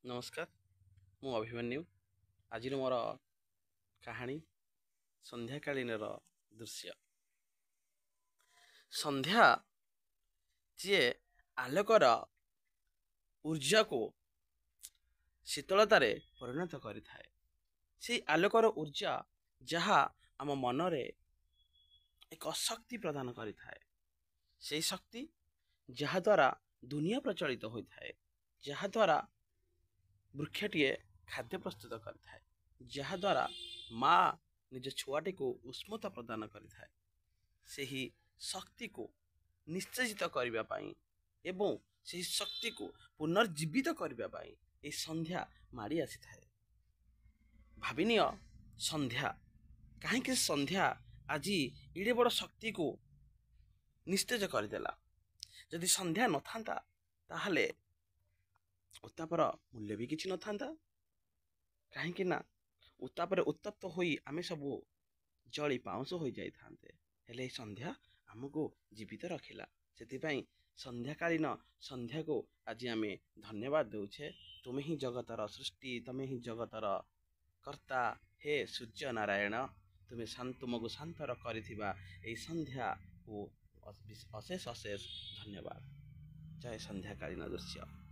ନମସ୍କାର, ମୁଁ ଅଭିମନ୍ୟୁ। ଆଜିର ମୋର କାହାଣୀ ସନ୍ଧ୍ୟାକାଳୀନର ଦୃଶ୍ୟ। ସନ୍ଧ୍ୟା ଯିଏ ଆଲୋକର ଉର୍ଜାକୁ ଶୀତଳତାରେ ପରିଣତ କରିଥାଏ, ସେଇ ଆଲୋକର ଉର୍ଜା ଯାହା ଆମ ମନରେ ଏକ ଶକ୍ତି ପ୍ରଦାନ କରିଥାଏ, ସେଇ ଶକ୍ତି ଯାହାଦ୍ୱାରା ଦୁନିଆ ପ୍ରଚଳିତ ହୋଇଥାଏ, ଯାହାଦ୍ୱାରା ବୃକ୍ଷଟିଏ ଖାଦ୍ୟ ପ୍ରସ୍ତୁତ କରିଥାଏ, ଯାହାଦ୍ୱାରା ମା ନିଜ ଛୁଆଟିକୁ ଉଷ୍ମତା ପ୍ରଦାନ କରିଥାଏ, ସେହି ଶକ୍ତିକୁ ନିଶ୍ଚେଜିତ କରିବା ପାଇଁ ଏବଂ ସେହି ଶକ୍ତିକୁ ପୁନର୍ଜୀବିତ କରିବା ପାଇଁ ଏହି ସନ୍ଧ୍ୟା ମାଡ଼ି ଆସିଥାଏ। ଭାବିନିଅ ସନ୍ଧ୍ୟା, କାହିଁକି ସନ୍ଧ୍ୟା ଆଜି ଏଡ଼େ ବଡ଼ ଶକ୍ତିକୁ ନିସ୍ତେଜ କରିଦେଲା? ଯଦି ସନ୍ଧ୍ୟା ନଥାନ୍ତା ତାହେଲେ ଉତ୍ତାପର ମୂଲ୍ୟ ବି କିଛି ନଥାନ୍ତା। କାହିଁକି ନା ଉତ୍ତାପରେ ଉତ୍ତପ୍ତ ହୋଇ ଆମେ ସବୁ ଜଳି ପାଉଁଶ ହୋଇଯାଇଥାନ୍ତେ। ହେଲେ ଏହି ସନ୍ଧ୍ୟା ଆମକୁ ଜୀବିତ ରଖିଲା। ସେଥିପାଇଁ ସନ୍ଧ୍ୟାକାଳୀନ ସନ୍ଧ୍ୟାକୁ ଆଜି ଆମେ ଧନ୍ୟବାଦ ଦେଉଛେ। ତୁମେ ହିଁ ଜଗତର ସୃଷ୍ଟି, ତୁମେ ହିଁ ଜଗତର କର୍ତ୍ତା। ହେ ସୂର୍ଯ୍ୟ ନାରାୟଣ, ତୁମେ ତୁମକୁ ଶାନ୍ତର କରିଥିବା ଏହି ସନ୍ଧ୍ୟାକୁ ଅଶେଷ ଅଶେଷ ଧନ୍ୟବାଦ। ଜୟ ସନ୍ଧ୍ୟାକାଳୀନ ଦୃଶ୍ୟ।